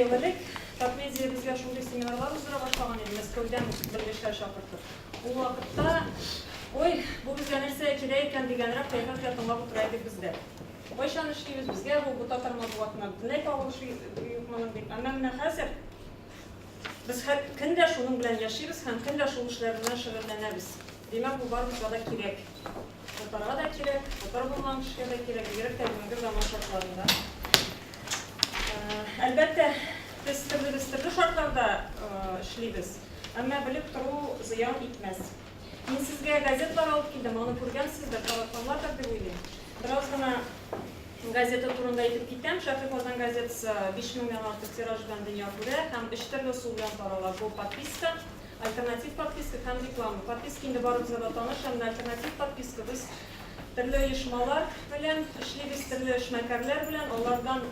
ел элек Татмедиа безгә шундый семинарлар уздыра башлаган иде, Мәскәүдән белгечләр чакыртып. Ул вакытта, ой, бу безгә нәрсәгә кирәк икән дигәнрәк кыяфәт белән тыңлап утыра идек без дә. Кайчан эшлибез, безгә бу, бу татар матбугатына бөтенләй кагылышы юк моның дип. Әмма менә хәзер без һәр көн дә шуның белән яшибез һәм көн дә шул эшләр белән шөгыльләнәбез. Димәк, бу барыбызга да кирәк. Татарга да кирәк, татар булмаган кешегә дә кирәк, бигрәк тә бүгенге заман шартларында. Әлбәттә, без төрлебез төрле шартларда эшлибез, әмма белеп тору зыян итмәс. Мин сезгә газетлар алып килдем, аны күргәнсездер, таратканнардыр дип уйлыйм. Бераз гына газета турында әйтеп китәм. Шәһри Казан газетасы 5 меңнән артык тираж белән дөнья күрә һәм өч төрле ысул белән тарала. Бу подписка, Альтернатив подписка һәм реклама. Подписка инде барыбызга да таныш, ә менә альтернатив подписка без төрле оешмалар белән эшлибез, төрле эшмәкәрләр белән. Алардан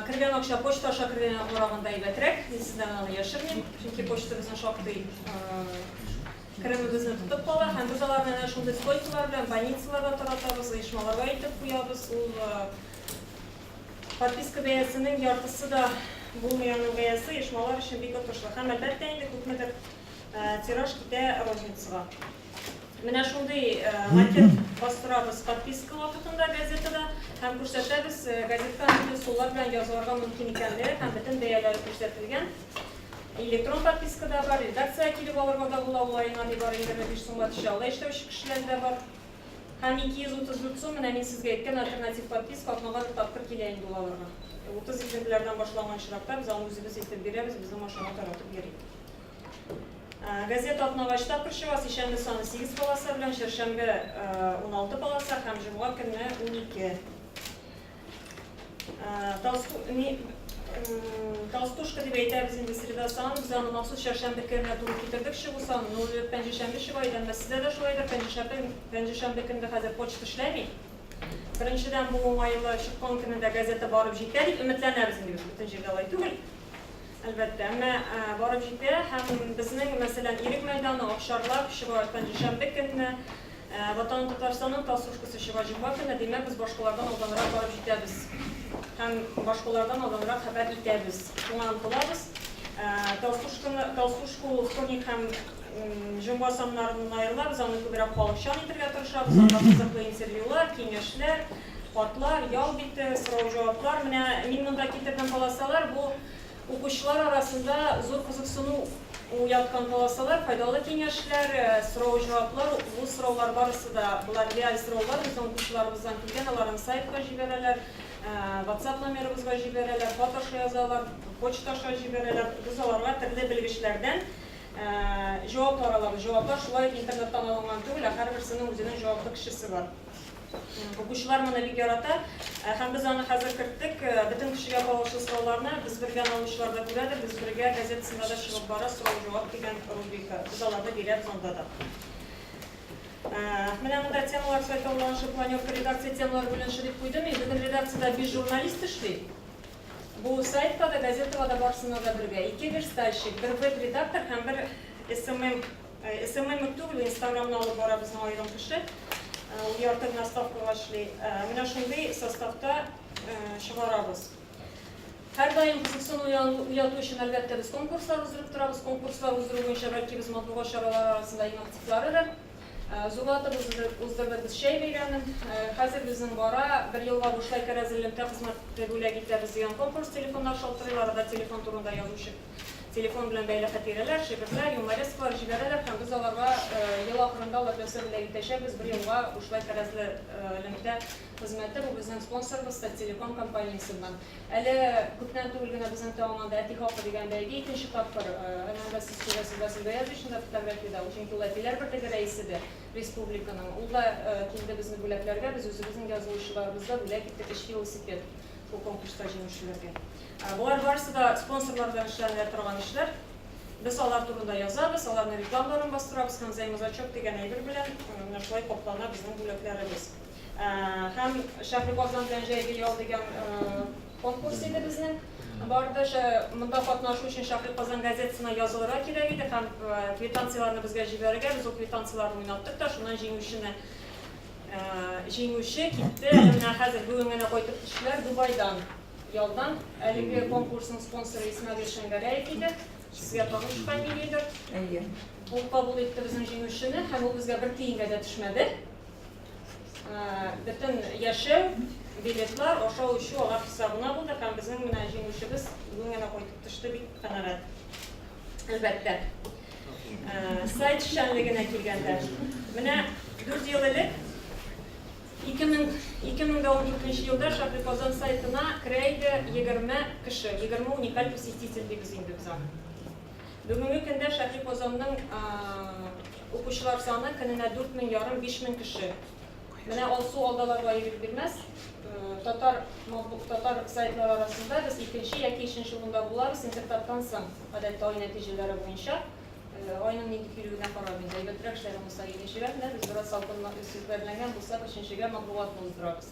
кергән акча почта аша кергәнгә караганда әйбәтрәк. Мин сездән аны яшермим, чөнки почта безнең шактый керемебезне тотып кала һәм без аларны әнә шундый стойкалар белән больницаларда таратабыз, оешмаларга илтеп куябыз. Ул Подписка бәясенең яртысы да булмый аның бәясе, оешмалар өчен бик отышлы. Һәм, әлбәттә инде, күпмедер тираж китә розницага. Менә шундый макет бастырабыз подписка вакытында газетада һәм күрсәтәбез газетка нинди ысуллар белән язылырга мөмкин икәнлеге һәм бөтен бәяләре күрсәтелгән. Электрон подписка да бар, редакциягә килеп алырга да була, ул аена нибары 25 сумга төшә, алай эшләүче кешеләр дә бар. Һәм 234 сум, менә мин сезгә әйткән альтернатив подписка атнага бер тапкыр килә инде ул аларга. 30 экземплярдан башланган очракта без аны үзебез илтеп бирәбез, безнең машина таратып йөри. Газета атнага өч тапкыр чыга, сишәмбе саны 8 полоса белән, чәршәмбе 16 полоса һәм җомга көнне 12. Толстушка дип әйтәбез инде среда санын, без аны махсус чәршәмбе көненә туры китердек чыгу санын. Ул элек пәнҗешәмбе чыга иде, әмма сездә дә шулайдыр, пәнҗешәмбе, пәнҗешәмбе көнне хәзер почта эшләми. Беренчедән, бу уңайлы, чыккан көнендә газета барып җитә дип өметләнәбез инде без, бөтен җирдә алай түгел, әлбәттә, әмма барып җитә һәм безнең, мәсәлән, Ирек мәйданы, Акчарлак чыга пәнҗешәмбе көнне, Ә Ватаным Татарстанның толстушкасы чыга җомга көнне, димәк, без башкалардан алданрак барып җитәбез һәм башкалардан алданрак хәбәр итәбез. Шуңа омтылабыз. Толстушканы, толстушка ул вторник һәм җомга саннарыннан аерыла, без аны күбрәк халыкчан итергә тырышабыз, анда кызыклы интервьюлар, киңәшләр, хатлар, ял бите, сорау-җаваплар. Менә мин монда китердем полосалар, бу Укучылар арасында зур кызыксыну уяткан полосалар, файдалы киңәшләр, сорау-җаваплар, бу сораулар барысы да, болар реаль сораулар, безнең укучыларыбыздан килгән, аларны сайтка җибәрәләр, WhatsApp номерыбызга җибәрәләр, хат аша язалар, почта аша җибәрәләр. Без аларга төрле белгечләрдән җаваплар алабыз. Җаваплар шулай ук интернеттан алынган түгел, ә һәрберсенең үзенең җаваплы кешесе бар. Укучылар моны бик ярата. Һәм без аны хәзер керттек. Бөтен кешегә кагылышлы сорауларны Без бергә ны алучылар да күрәдер. Без бергә газетасында да чыгып бара Сорау-җавап дигән рубрика. Без аларны бирәбез анда да. Менә монда темалар сайтауланышы, планерка, редакция темалары бүленеше дип куйдым мин. Безнең редакциядә биш журналист эшли. Бу сайтка да, газетага да барысына да бергә. Ике верстальщик, бер веб-редактор һәм бер SMM SMM үк түгел, Инстаграмны алып бара безнең аерым кеше. Ул ярты гына ставкага эшли. Менә шундый составта чыгарабыз. Һәрдаим кызыксыну уяту өчен, әлбәттә, без конкурслар уздырып торабыз. Конкурслар уздыру буенча, бәлки, без матбугат чаралары арасында иң активларыдыр. Зурлатып уздырдык без чәй бәйрәмен. Хәзер безнең бара, бер елга бушлай кәрәзле элемтә хезмәте бүләк итәбез дигән конкурс. Телефоннар шалтырыйлар, анда телефон турында язучы Телефон белән бәйле хатирәләр, шигырьләр, юморескалар җибәрәләр һәм без аларга ел ахырында алар нәрсә бүләк итәчәкбез, бер елга бушлай кәрәзле элемтә хезмәте, бу безнең спонсорыбыз Таттелеком компаниясеннән. Әле күптән түгел генә безнең тәмамланды Әти хакы дигән бәйге икенче тапкыр. Әнә анда сез күрәсез Васил Гаязовичны да фотографиядә, ул чөнки ул әтиләр берлеге рәисе дә республиканың. Ул да килде безне бүләкләргә, без үзебезнең язылучыларыбызга бүләк иттек өч велосипед шул конкурста җиңүчеләргә. Болар барысы да спонсорлар белән эшләнелә торган эшләр. Без алар турында язабыз, аларның рекламаларын бастырабыз һәм взаимозачет дигән әйбер белән менә шулай каплана безнең бүләкләребез. Һәм Шәһри Казан белән җәйге ял дигән конкурс иде безнең. Барды. Монда катнашу өчен Шәһри Казан газетасына язылырга кирәк иде һәм квитанцияләрне безгә җибәрергә. Без ул квитанцияләрне уйнаттык та, шуннан җиңүчене җиңүче китте. Әле менә хәзер бүген генә кайтып төштеләр Дубайдан. ялдан. Әлеге конкурсның спонсоры Исмәгыйль Шәңгәрәев иде. Сезгә таныш фамилиядер. Әйе. Ул кабул итте безнең җиңүчене һәм ул безгә бер тиенгә дә төшмәде. Бөтен яшәү, билетлар, ашау-эчү алар хисабына булды һәм безнең менә җиңүчебез бүген генә кайтып төште, бик канәгать. Әлбәттә. Сайт эшчәнлегенә килгәндә, менә 4 ел элек 2014 елда Шәһри Казан сайтына керә иде 20 кеше, 20 уникаль посетитель дибез инде без аны. Бүгенге көндә Шәһри Казанның укучылар саны көненә 4 мең ярым, 5 мең кеше. Менә Алсу алдаларга ирек бирмәс. Татар татар сайтлары арасында без икенче яки өченче урында булабыз Интертаттан соң, гадәттә ай нәтиҗәләре буенча. Айның нинди килүенә карап инде, әйбәтрәк эшләгән булса икенчегә менә без бераз салкынланган булсак өченчегә матбугатны уздырабыз.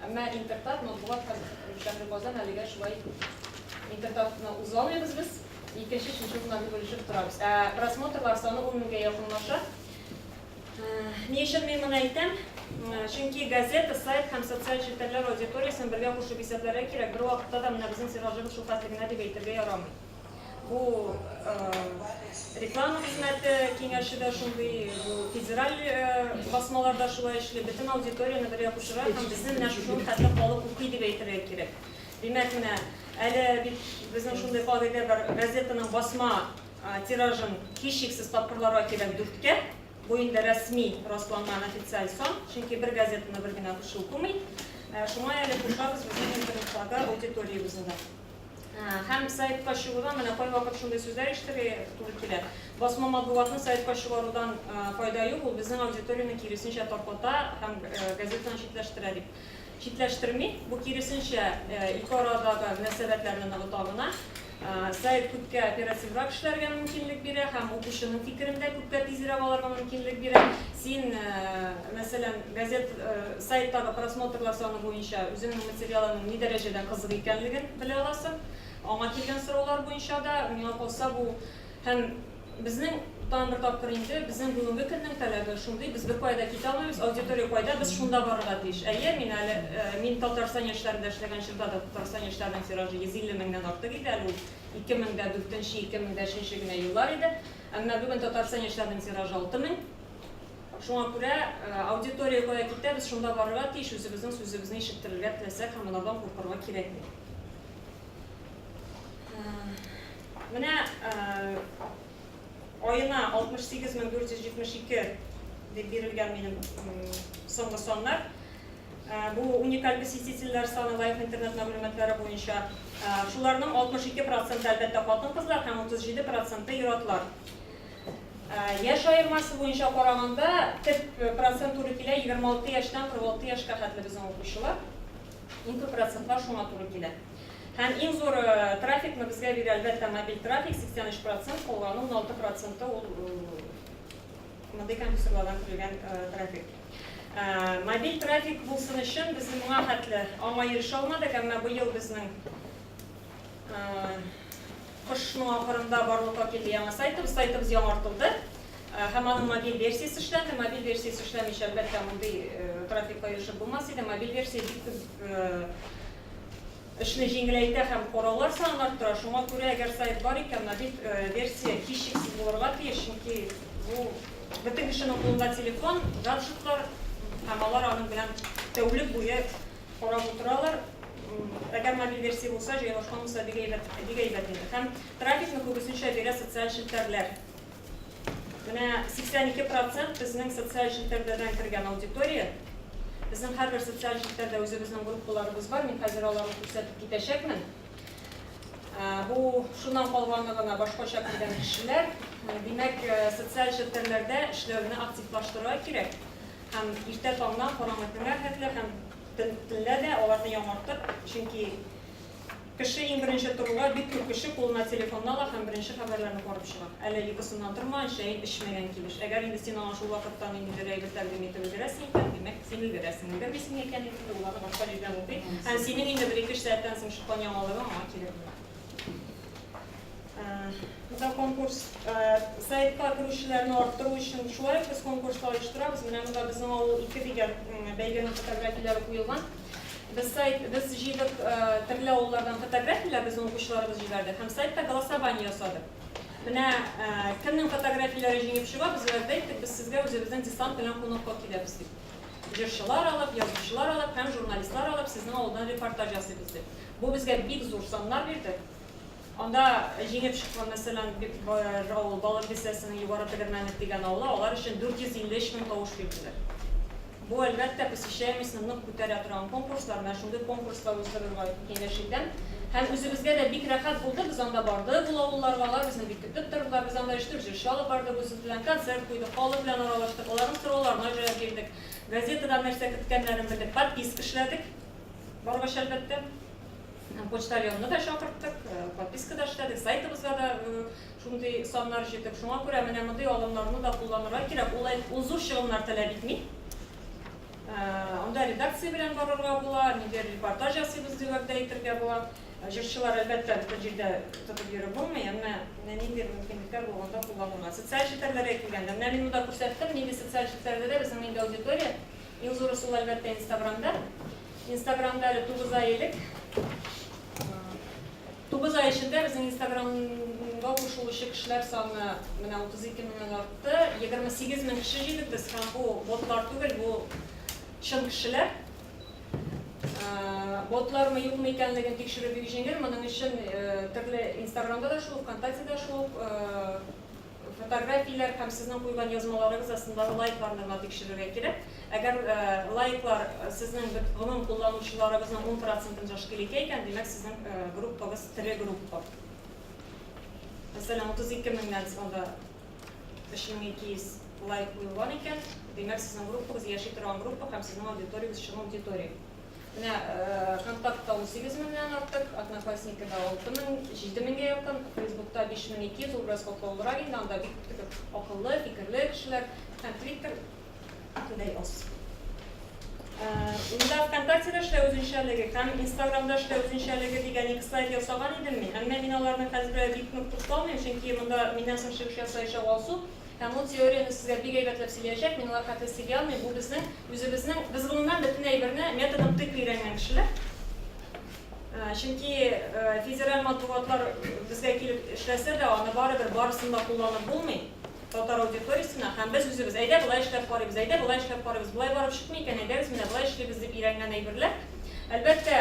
Әмма Интертат, матбугат һәм Шәһри Казан әлегә шулай Интертатны уза алмыйбыз без. Икенче, өченче урыннарны бүлешеп торабыз. Ә просмотрлар саны 10 меңгә якынлаша. Ни өчен мин моны әйтәм? Чөнки газета, сайт һәм социаль челтәрләр аудиториясен бергә кушып исәпләргә кирәк. Бер вакытта да менә безнең тиражыбыз шул хәтле генә дип әйтергә ярамый. Бу реклама хезмәте киңәше дә шундый, бу федераль басмалар да шулай эшли. Бөтен аудиторияне бергә кушырга һәм безне менә шушы хәтле халык укый дип әйтергә кирәк. Димәк, менә әле бит безнең шундый кагыйдә бар, газетаның басма тиражын һичшиксез тапкырларга кирәк дүрткә. Бу инде рәсми расланган официаль сан, чөнки бер газетаны бер генә кеше укымый. Шуңа әле кушабыз безнең интернеттагы аудиториябезне дә. Һәм сайтка чыгудан менә кайвакыт шундый сүзләр ишетергә туры килә. Басма матбугатны сайтка чыгарудан файда юк, ул безнең аудиторияне киресенчә тарката һәм газетадан читләштерә дип. Читләштерми, бу киресенчә ике арадагы мөнәсәбәтләрне ныгыта гына. Сайт күпкә оперативрак эшләргә мөмкинлек бирә һәм укучының фикерен дә күпкә тизрәк алырга мөмкинлек бирә. Син, мәсәлән, газет сайттагы просмотрлар саны буенча үзеңнең материалының ни дәрәҗәдә кызык икәнлеген белә аласың. Аңа килгән сораулар буенча да, миңа калса, бу һәм безнең тагын бер тапкыр инде, безнең бүгенге көннең таләбе шундый, без беркая да китә алмыйбыз, аудитория кайда, без шунда барырга тиеш. Әйе, мин әле, мин Татарстан яшьләрендә эшләгән чорда да Татарстан яшьләренең тиражы 150 меңнән артык иде, әле ул 2004, 2003 генә еллар иде. Әмма бүген Татарстан яшьләренең тиражы 6 мең. Шуңа күрә аудитория кая китә, без шунда барырга тиеш, үзебезнең сүзебезне ишеттерергә теләсәк һәм алардан куркырга кирәкми. Менә аена 68472 дип бирелгән минем соңгы саннар. Бу уникаль посетительләр саны Лайф интернет мәгълүматлары буенча. Шуларның 62 проценты, әлбәттә, хатын-кызлар һәм 37 проценты ир-атлар. Яшь аермасы буенча караганда, төп процент туры килә 26 яшьтән 46 яшькә хәтле безнең укучылар. Иң күп процентлар шуңа туры килә. Һәм иң зур трафикны безгә бирә, әлбәттә, мобиль трафик, 83 процент, калганы 16 проценты ул мондый компьютерлардан керелгән трафик. Мобиль трафик булсын өчен без моңа хәтле аңа ирешә алмадык, әмма быел безнең кышның ахырында барлыкка килде яңа сайтыбыз, сайтыбыз яңартылды. Һәм аның мобиль версиясе эшләнде. Мобиль версиясе эшләмичә, әлбәттә, мондый трафикка ирешеп булмас иде. Мобиль версия бик күп эшне җиңеләйтә һәм караулар санын арттыра. Шуңа күрә, әгәр сайт бар икән, мобиль версия һичшиксез булырга тиеш, чөнки бу бөтен кешенең кулында телефон, гаджетлар, һәм алар аның белән тәүлек буе карап утыралар. Әгәр мобиль версия булса, җайлашкан булса, бик әйбәт, бик әйбәт инде. Һәм трафикны күбесенчә бирә социаль челтәрләр. Менә 82 процент безнең социаль челтәрләрдән кергән аудитория. Безнең һәрбер социаль челтәрдә үзебезнең группаларыбыз бар. Мин хәзер аларны күрсәтеп китәчәкмен. Бу шуннан калганы гына, башкача кергән кешеләр. Димәк, социаль челтәрләрдә эшләүне активлаштырырга кирәк. Һәм иртә таңнан караңгы төнгә хәтле һәм төнлә дә аларны яңартып, чөнки кеше иң беренче торуга бик күп кеше кулына телефонны ала һәм беренче хәбәрләрне карап чыга. Әле йокысыннан тормаган, чәен эчмәгән килеш. Әгәр инде син аңа шул вакытта ниндидер әйбер тәкъдим итеп өлгерәсең икән, димәк, син өлгерәсең. Өлгермисең икән, инде ул аны башка җирдән укый. Һәм синең инде бер-ике өч сәгатьтән соң чыккан яңалыгың аңа кирәк була. Монда конкурс сайтка керүчеләрне арттыру өчен шулай ук без конкурслар оештырабыз. Менә монда Безнең авыл 2 дигән бәйгенең фотографияләре куелган. Без сайт, без җыйдык төрле авыллардан фотографияләр, безнең укучыларыбыз җибәрде һәм сайтта голосование ясадык. Менә кемнең фотографияләре җиңеп чыга, без вәгъдә иттек, без сезгә үзебезнең десант белән кунакка киләбез дип. Җырчылар алып, язучылар алып һәм журналистлар алып, сезнең авылдан репортаж ясыйбыз дип. Бу безгә бик зур саннар бирде. Анда җиңеп чыккан, мәсәлән, бик бай авыл, Балык Бистәсенең Югары Тегермәнлек дигән авылы, алар өчен 453 мең тавыш бирделәр. Бу, әлбәттә, посещаемостьны нык күтәрә торган конкурслар. Менә шундый конкурслар уздырырга киңәш итәм. Һәм үзебезгә дә бик рәхәт булды, без анда бардык ул авылларга, алар безне бик көтеп тордылар. Без анда өч-дүрт җырчы алып бардык үзебез белән, концерт куйдык, халык белән аралаштык, аларның сорауларына җавап бирдек, газетадан нәрсә көткәннәрен белдек, подписка эшләдек, баргач, әлбәттә. Почтальонны да чакырттык, подписка да эшләдек, сайтыбызга да шундый саннар җыйдык. Шуңа күрә менә мондый алымнарны да кулланырга кирәк. Ул, ул зур чыгымнар таләп итми. Анда редакция белән барырга була, ниндидер репортаж ясыйбыз дип вәгъдә итергә була. Җырчылар, әлбәттә, бөтен җирдә тотып йөреп булмый, әмма менә ниндидер мөмкинлекләр булганда кулланырга. Социаль челтәрләргә килгәндә, менә мин монда күрсәттем, нинди социаль челтәрләрдә дә безнең нинди аудитория. Иң зурысы ул, әлбәттә, Инстаграмда. Инстаграмда әле 9 ай элек. 9 ай эчендә безнең Инстаграмга кушылучы кешеләр саны менә 32 меңнән артты. 28 мең кеше җыйдык без һәм бу ботлар түгел, бу чын кешеләр. Ботлармы юкмы икәнлеген тикшерү бик җиңел. Моның өчен төрле Инстаграмда да шул, ВКонтактеда шул Фотографияләр һәм сезнең куйган язмаларыгыз астындагы лайкларны гына тикшерергә кирәк. Әгәр лайклар сезнең гомум кулланучыларыгызның 10 процентын тәшкил итә икән, димәк, сезнең группагыз тере группа. Мәсәлән, 32 меңнән анда 3200 лайк куелган икән, димәк, сезнең группагыз яши торган группа һәм сезнең аудиториягез чын аудитория. Менә Контактта 18 меңнән артык, Одноклассникида 6 мең, 7 меңгә якын, Фейсбукта 5200, ул бераз катлаулырак инде, анда бик теге акыллы, фикерле кешеләр һәм Твиттер бөтенләй аз. Монда ВКонтактеда эшләү үзенчәлеге һәм Инстаграмда эшләү үзенчәлеге дигән ике слайд ясаган идем мин. Әмма мин аларны хәзер бик нык тукталмыйм, чөнки монда миннән соң чыгыш ясаячак Алсу, Һәм ул теорияне сезгә бик әйбәтләп сөйләячәк, мин алар хәтле сөйли алмыйм, бу безнең үзебезнең, без гомумән бөтен әйберне методом тыка өйрәнгән кешеләр. Чөнки федераль матбугатлар безгә килеп эшләсә дә, аны барыбер барысын да кулланып булмый татар аудиториясенә, һәм без үзебез, әйдә болай эшләп карыйбыз, әйдә болай эшләп карыйбыз, болай барып чыкмый икән, әйдәгез менә болай эшлибез дип өйрәнгән әйберләр. Әлбәттә,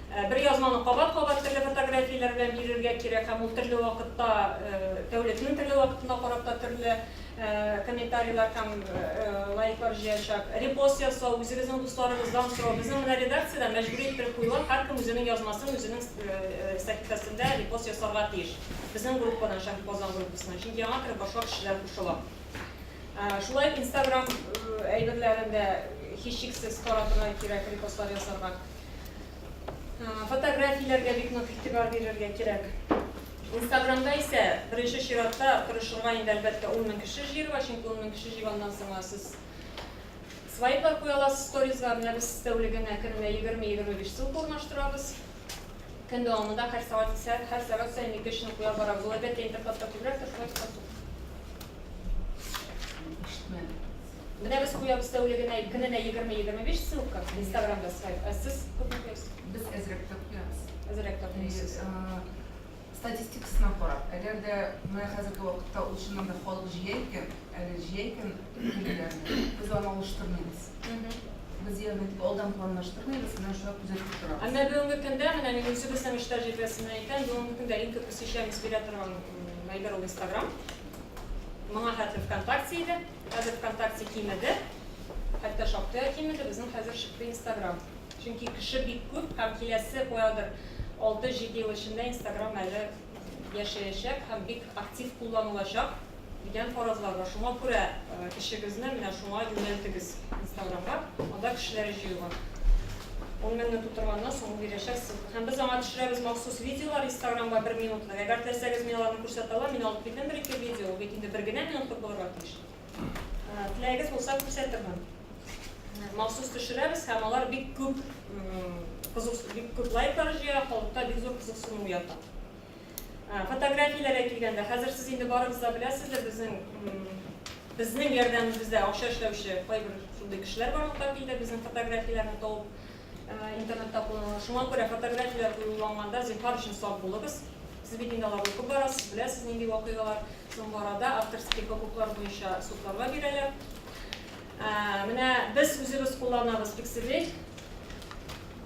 Бер язманы кабат-кабат төрле фотографияләр белән бирергә кирәк һәм ул төрле вакытта, тәүлекнең төрле вакытына карап та төрле комментарийлар һәм лайклар җыячак. Репост ясау, үзегезнең дусларыгыздан сорау. Безнең менә редакциядә мәҗбүри иттереп куелган, һәркем үзенең язмасын үзенең сәхифәсендә репост ясарга тиеш. Безнең группадан, Шәһри Казан группасыннан, чөнки яңа кереп башка кешеләр кушыла. Шулай ук Инстаграм әйберләрен дә һичшиксез таратырга кирәк, репостлар ясарга. Фотографияләргә бик нык игътибар бирергә кирәк. Инстаграмда исә беренче чиратта тырышырга инде, әлбәттә, 10 мең кеше җыерга, чөнки 10 мең кеше җыйганнан соң сез свайплар куя аласыз сторизга. Менә без тәүлегенә көненә 20-25 ссылка урнаштырабыз. Көн дәвамында һәр сәгать һәр сәгать саен ике-өчне куя барабыз. Ул, әлбәттә, Интертатта күбрәк тә, шулай кыскарту. Ишетмәдем. Менә без куябыз тәүлегенә, көненә 20-25 ссылка, Инстаграмда свайп. Ә сез күпме куясыз? Без әзрәк тә куябыз. Әзрәк тә куясыз. Статистикасына карап, әгәр дә менә хәзерге вакытта ул чыннан да халык җыя икән, әле җыя икән килүләрне, без аны алыштырмыйбыз. Без ягъни тик алдан планлаштырмыйбыз, менә шулай күзәтеп торабыз. Әмма бүгенге көндә, менә мин үзебезнең эш тәҗрибәсеннән әйтәм, бүгенге көндә иң күп посещаемость бирә торган әйбер ул Инстаграм. Моңа хәтле ВКонтакте иде. Хәзер ВКонтакте кимеде, хәтта шактый да кимеде, безнең хәзер чыкты Инстаграм. Чөнки кеше бик күп һәм киләсе каядыр 6-7 ел эчендә Инстаграм әле яшәячәк һәм бик актив кулланылачак дигән фаразлар бар. Шуңа күрә эшегезне менә шуңа юнәлтегез, Инстаграмга, анда кешеләр җыюга. Ун меңне тутырганнан соң ул бирәчәк ссылка. Һәм без аңа төшерәбез махсус видеолар Инстаграмга бер минутлык. Әгәр теләсәгез, мин аларны күрсәтә алам. Мин алып килдем бер-ике видео. Ул бит инде бер генә минутлык булырга тиеш. Теләгегез булса, күрсәтермен. Махсус төшерәбез һәм алар бик күп кызык, бик күп лайклар җыя, халыкта бик зур кызыксыну уята. Фотографияләргә килгәндә, хәзер сез инде барыгыз да беләсездер, безнең безнең ярдәмебездә акча эшләүче кайбер шундый кешеләр барлыкка килде, безнең фотографияләрне табып. Интернетта кулланыла. Шуңа күрә фотографияләр куюланганда, зинһар өчен сак булыгыз. Сез бит инде аларны укып барасыз, беләсез нинди вакыйгалар соңгы арада авторский хокуклар буенча судларга бирәләр. Менә без үзебез кулланабыз Pixabay.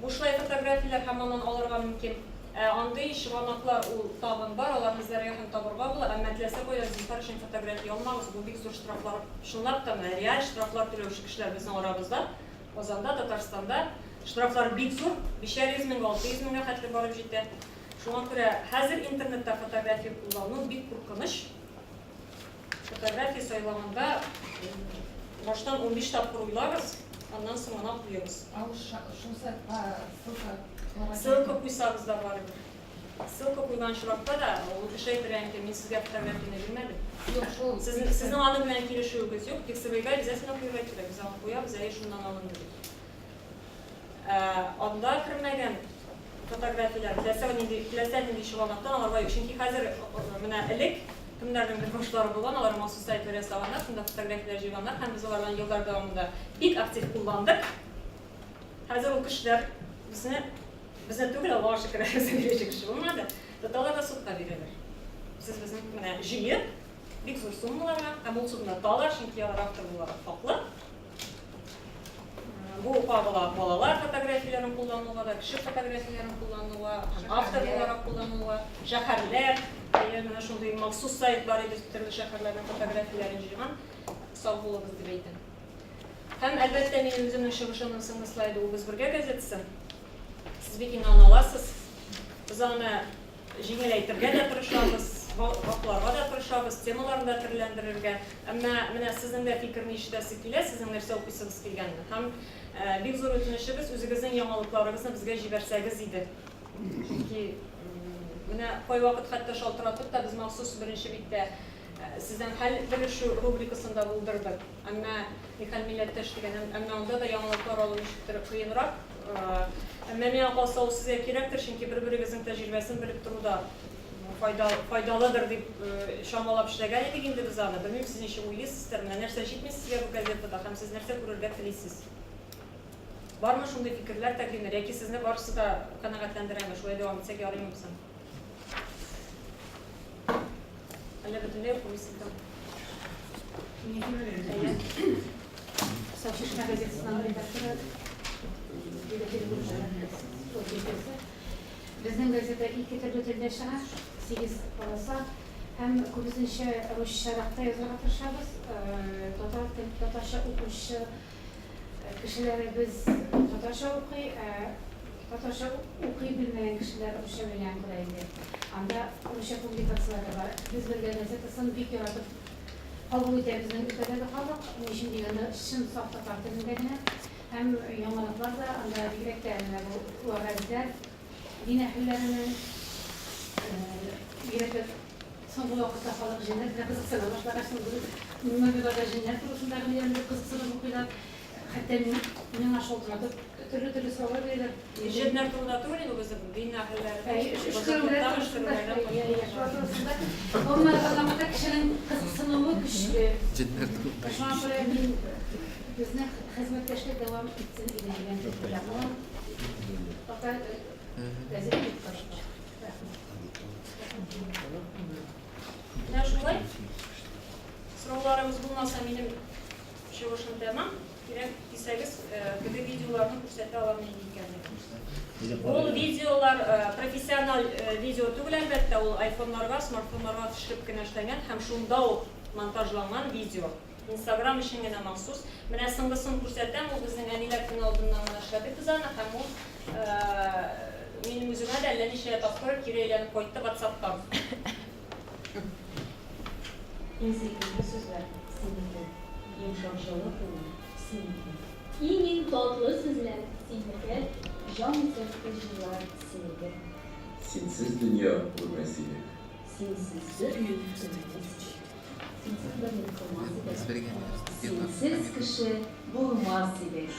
Бушлай фотографияләр һәм аннан алырга мөмкин. Ә андый чыганаклар ул тагын бар, аларны эзләргә һәм табырга була, әмма теләсә кайда зинһар өчен фотография алмагыз, бу бик зур штрафлар, чынлап та менә реаль штрафлар түләүче кешеләр безнең арабызда, Казанда, Татарстанда штрафлар бик зур, бишәр йөз мең, 600 меңгә хәтле барып җитә. Шуңа күрә хәзер интернетта фотография куллану бик куркыныч. Фотография сайлаганда баштан 15 тапкыр уйлагыз, аннан соң гына куегыз. Ә ул шул сайтка ссылка куярга Ссылка куйсагыз да барыбер. Ссылка куйган очракта да, ул кеше әйтергә мөмкин, мин сезгә фотографияне бирмәдем. Юк, шул. Сезнең, сезнең аның белән килешүегез юк, Пиксабейга обязательно куярга кирәк, без аны куябыз, әйе, шуннан алынды дип. Ә анда кермәгән фотографияләр, теләсә нинди, теләсә нинди чыганактан аларга юк. Чөнки хәзер менә элек кемнәрнеңдер башлары булган, алар махсус сайтлар ясаганнар, шунда фотографияләр җыйганнар һәм без алардан еллар дәвамында бик актив кулландык. Хәзер ул кешеләр безне, безне түгел, Аллага шөкер, безне бирүче кеше булмады. Тоталар да судка бирәләр. Сез безнең менә җыеп, бик зур суммаларга, һәм ул судны оталар, чөнки алар автор буларак хаклы. Бу кагыла балалар фотографияләрен куллануга да, кеше фотографияләрен куллануга, һәм автор буларак куллануга, шәһәрләр, әйе, менә шундый махсус сайт бар иде, төрле шәһәрләрнең фотографияләрен җыйган. Сау булыгыз дип әйтәм. Һәм, әлбәттә, минем үземнең чыгышымның соңгы слайды ул Без бергә газетасы. Сез бик инде аны аласыз. Без аны Җиңеләйтергә дә тырышабыз, вакларга да тырышабыз, темаларны да төрләндерергә. Әмма менә сезнең дә фикерне ишетәсе килә, сезнең нәрсә укыйсыгыз килгәнне. Һәм бик зур үтенечебез, үзегезнең яңалыкларыгызны безгә җибәрсәгез иде. Чөнки менә кайвакыт хәтта шалтыратып та без махсус беренче биттә сездән хәл белешү рубрикасын да булдырдык. Әмма Михаил милләттәш дигән, әмма анда да яңалыклар алу ничектер кыенрак. Әмма миңа калса, ул сезгә кирәктер, чөнки бер-берегезнең тәҗрибәсен белеп тору да файдалыдыр дип чамалап эшләгән идек инде без аны. Белмим, сез ничек уйлыйсыздыр, менә нәрсә җитми сезгә бу газетада һәм сез нәрсә күрергә телисез? Бармы шундый фикерләр, тәкъдимнәр, яки сезне барысы да канәгатьләндерәме, шулай дәвам итсәк ярыймы соң? Әллә бөтенләй укымыйсыздыр? Саф-Чишмә газетасының редакторы Безнең газета ике төрле телдә чыга, сигез полоса һәм күбесенчә русчарак та язарга тырышабыз. Татар тел, татарча укучы кешеләребез татарча укый, ә татарча укый белмәгән кешеләр русча белгән күрә инде. Анда русча публикацияләр дә бар. Без бергә газетасын бик яратып кабул итә безнең өлкәдәге халык. Ни өчен дигәндә, чын саф татар телендә генә. Һәм яңалыклар да анда бигрәк тә менә бу вәгазьләр, дин әһелләренең, бигрәк тә соңгы вакытта халык җеннәр белән кызыксына башлагач, соңгы номерларда җеннәр турысындагы ниләрне кызыксынып укыйлар. Хәтта миңа шалтыратып төрле-төрле сораулар бирәләр. Җеннәр турында түгел инде безнең дин әһелләре. Өшкерүләр турысында. Шулар турысында. Гомумән алганда кешенең кызыксынуы көчле. Җеннәр турында. Шуңа күрә мин безнең хезмәттәшлек дәвам итсен иде дигән фикердә калам. Татар газета бик кызыклы. Рәхмәт. Менә шулай. Сорауларыгыз булмаса, минем чыгышым тәмам. Кирәк дисәгез, теге видеоларны күрсәтә алам нинди икәнлеген. Ул видеолар профессиональ видео түгел, әлбәттә, ул айфоннарга, смартфоннарга төшереп кенә эшләнгән һәм шунда ук монтажланган видео. Инстаграм өчен генә махсус. Менә соңгысын күрсәтәм, ул безнең әниләр көне алдыннан гына эшләдек без аны һәм ул минем үземә дә әллә ничә тапкыр кире әйләнеп кайтты ватсаптан. Иң сөйкемле сүзләр, синеке. Йомшак җылы кулың, синеке. Иң-иң татлы сүзләр, синеке. Җан исерткеч җырлар, синеке. Синсез дөнья күрмәс идек. Синсез берни күрмәс идек. Синсез берни кылмас идек. Синсез кеше булмас идек.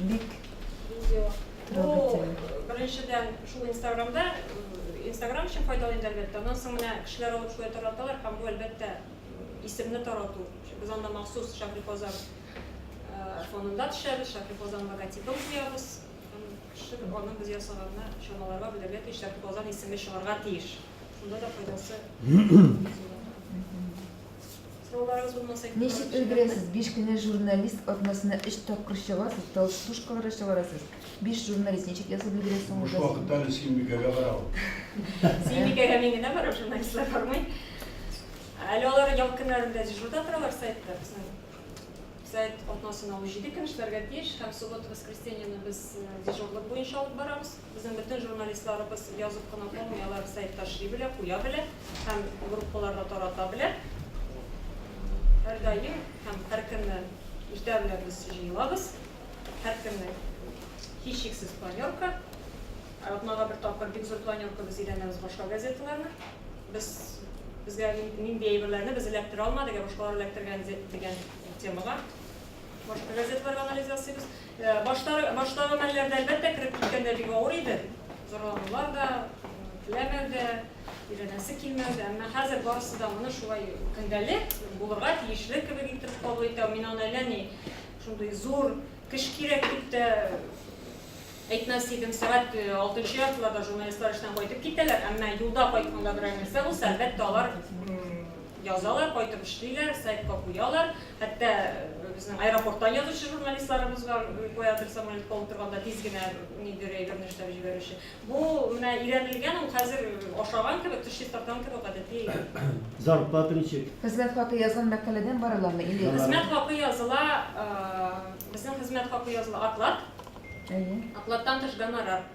Бик Видео. Бу трогательно. беренчедән шул Инстаграмда, Инстаграм өчен файдалы инде, әлбәттә. Аннан соң менә кешеләр алып шулай тараталар һәм бу, әлбәттә, исемне тарату. Без анда махсус Шәһри Казан фонында төшәбез, Шәһри Казан логотибын куябыз. Һәм кеше аның без ясаганны чамаларга белергә тиеш, Шәһри Казан исеме чыгарга тиеш. Шунда да файдасы. Сорауларыгыз булмаса, Ничек өлгерәсез? Биш кенә журналист, атнасына өч тапкыр чыгасыз, толстушкалар да чыгарасыз. Биш журналист ничек язып өлгерә соң ул Буш газетаны? вакытта әле Сөембикәгә бара ул. Сөембикәгә мин генә барам, журналистлар бармый. Әле алар ял көннәрендә дежурда торалар сайтта. Безнең сайт атнасына ул 7 көн эшләргә тиеш һәм суббота, воскресеньены без дежурлык буенча алып барабыз. Безнең бөтен журналистларыбыз язып кына калмый, алар сайтта эшли белә, куя белә һәм группаларда тарата белә. Һәрдаим һәм һәр көнне иртә белән без җыелабыз. Һәр көнне һичшиксез планерка. Атнага бер тапкыр бик зур планерка, без өйрәнәбез башка газеталарны. Без безгә нинди әйберләрне без эләктерә алмадык, ә башкалар эләктергән дигән темага башка газеталарга анализ ясыйбыз. Баштары, баштагы мәлләрдә, әлбәттә, кереп киткәндә бик авыр иде. Зарланулар да, теләмәү дә, өйрәнәсе килмәү дә. Әмма хәзер барысы да моны шулай көндәлек, булырга тиешле кебек итеп кабул итә. Мин аны әллә ни шундый зур көч кирәк дип тә әйтмәс идем. Сәгать алтынчы яртыларда журналистлар эштән кайтып китәләр, әмма юлда кайтканда берәр нәрсә булса, әлбәттә, алар язалар, кайтып эшлиләр, сайтка куялар. Хәтта безнең аэропорттан язучы журналистларыбыз бар, каядыр самолетка утырганда тиз генә ниндидер әйберне эшләп җибәрүче. Бу менә өйрәнелгән, ул хәзер ашаган кебек, теш чистарткан кебек гадәти. Зарплата ничек? Хезмәт хакы язган мәкаләдән барыламы или? Хезмәт хакы языла, безнең хезмәт хакы языла оклад. Әйе. Окладтан тыш гонорар.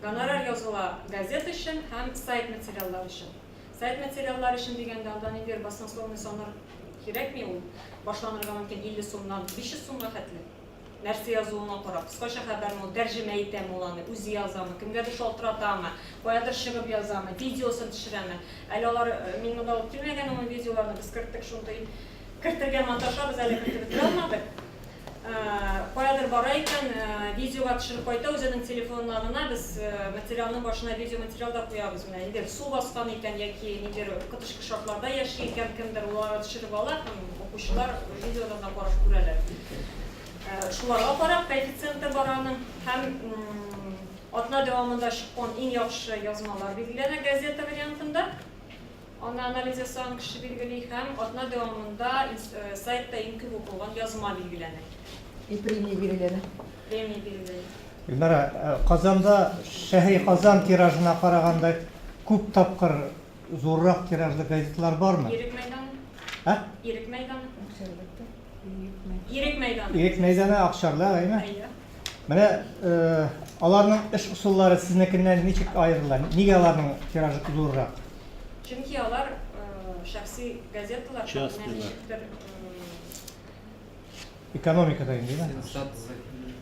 Гонорар языла газета өчен һәм сайт материаллары өчен. Сайт материаллары өчен дигәндә, анда ниндидер баснословный саннар кирәкми, ул башланырга мөмкин 50 сумнан 500 сумга хәтле. Нәрсә язуына карап, кыскача хәбәрме ул, тәрҗемә итәме ул аны, үзе язамы, кемгәдер шалтыратамы, каядыр чыгып язамы, видеосын төшерәме. Әле алар, мин монда алып килмәгән ул видеоларны, без керттек шундый, кертергә маташабыз, әле кертеп бетерә алмадык. Каядыр бара икән, видеога төшереп кайта үзенең телефонына гына, без материалның башына видеоматериал да куябыз. Менә нидер су баскан икән яки нидер коточкыч шартларда яши икән кемдер, ул аны төшереп ала һәм укучылар видеодан да карап күрәләр. Шуларга карап коэффициенты бар аның һәм атна дәвамында чыккан иң яхшы язмалар билгеләнә газета вариантында. Аны анализ ясаган кеше билгели һәм атна дәвамында сайтта иң күп укылган язма билгеләнә. И премия биреләме? Премия билгеләнә. Гөлнара, Казанда Шәһри Казан тиражына караганда күп тапкыр зуррак тиражлы газеталар бармы? Ирек мәйданы. Ә? Ирек мәйданы. Ирек мәйданы. Ирек мәйданы, Акчарлак, әйме? Әйе. Менә аларның эш ысуллары сезнекеннән ничек аерыла? Нигә аларның тиражы зуррак? Чөнки алар шәхси газеталар, һәм менә ничектер Экономикада инде, димме?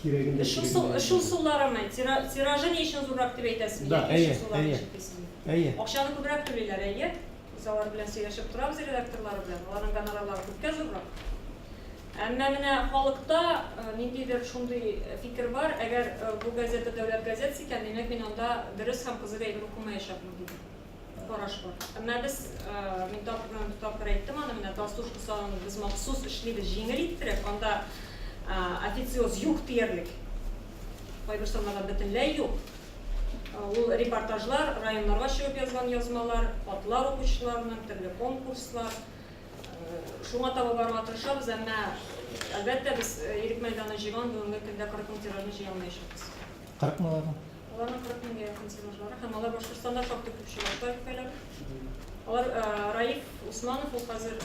Кирәгендә Эш ысул, эш ысулларымы? Тиражы ни өчен зуррак дип әйтәсезме? Да, Яки эш әйе, ысуллары әйе. ничек дисезме? Әйе. Акчаны күбрәк түлиләр, әйе. Без алар белән сөйләшеп торабыз редакторлары белән. Аларның гонорарлары күпкә зуррак. Әмма менә халыкта ниндидер шундый фикер бар, әгәр бу газета дәүләт газетасы икән, димәк, мин анда дөрес һәм кызык әйбер укымаячакмын дигән караш бар. Әмма без, мин тапкыр әйттем аны, менә толстушка санын без махсус эшлибез җиңел иттереп, анда официоз юк диярлек. Кайбер саннарда бөтенләй юк. Ул репортажлар, районнарга чыгып язган язмалар, хатлар укучыларның, төрле конкурслар. Шуңа таба барырга тырышабыз, әмма, әлбәттә, без Ирек мәйданы җыйган бүгенге көндә 40 мең тиражны җыя алмаячакбыз. 40 мең аларның? Аларның 40 меңгә якын тиражлары һәм алар Башкортстанда шактый күп чыга, шулай бит әле? Алар Раиф Усманов, ул хәзер,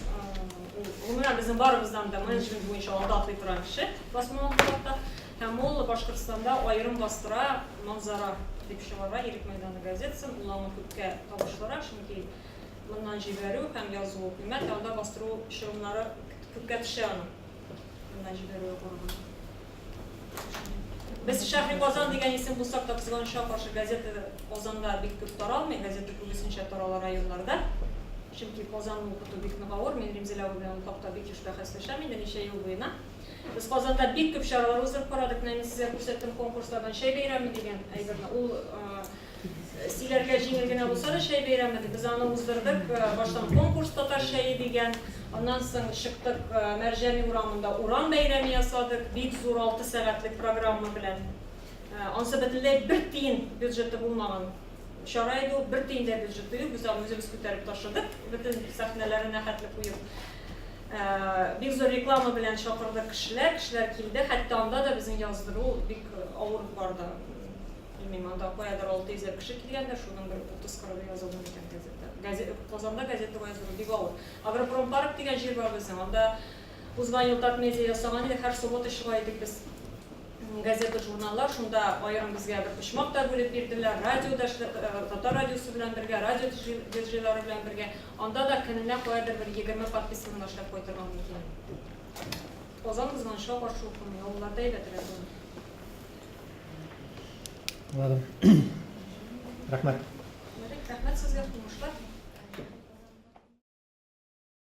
ул гомумән безнең барыбыздан да менеджмент буенча алда атлый торган кеше басма матбугатта. Һәм ул Башкортстанда аерым бастыра, Манзара дип чыгара Ирек мәйданы газетасын, ул аңа күпкә табышлырак, чөнки Моннан җибәрү һәм язуы кыйммәт, ә анда бастыру чыгымнары күпкә төшә аның. Моннан җибәрүгә караганда. Без Шәһри Казан дигән исем булсак та, кызганычка каршы, газета Казанда бик күп таралмый, газета күбесенчә тарала районнарда. Чөнки Казанны укыту бик нык авыр. Мин Римзил абый белән ул хакта бик еш бәхәсләшәм инде ничә ел буена. Без Казанда бик күп чаралар уздырып карадык. Менә мин сезгә күрсәттем конкурслардан чәй бәйрәме дигән әйберне. Ул сөйләргә җиңел генә булса да чәй бәйрәме дип без аны уздырдык. Баштан конкурс татар чәе дигән, аннан соң чыктык Мәрҗани урамында урам бәйрәме ясадык, бик зур 6 сәгатьлек программа белән. Ансы бөтенләй бер тиен бюджеты булмаган чара иде ул, бер тиен дә бюджеты юк, без аны үзебез күтәреп ташыдык, бөтен сәхнәләренә хәтле куеп. Бик зур реклама белән чакырдык кешеләр, кешеләр килде, хәтта анда да безнең яздыру бик авыр барды. Белмим, анда каядыр 600 ләп кеше килгәндер, шуның бер 30-40 язылды микән газета. Газет, Казанда газетага язылу бик авыр. Агропромпарк дигән җир бар безнең, анда узган ел Татмедиа ясаган иде, һәр суббота чыга идек без газета, журналлар, шунда аерым безгә бер почмак та бүлеп бирделәр, радио да эшлә, татар радиосы белән бергә, радио диджейлары белән бергә. Анда да көненә каядыр бер 20 подписка гына эшләп кайтырга мөмкин. Казан кызганычка каршы укымый, авылларда әйбәтрәк булыр. Ладно. Рәхмәт. Рәхмәт сезгә, уңышлар.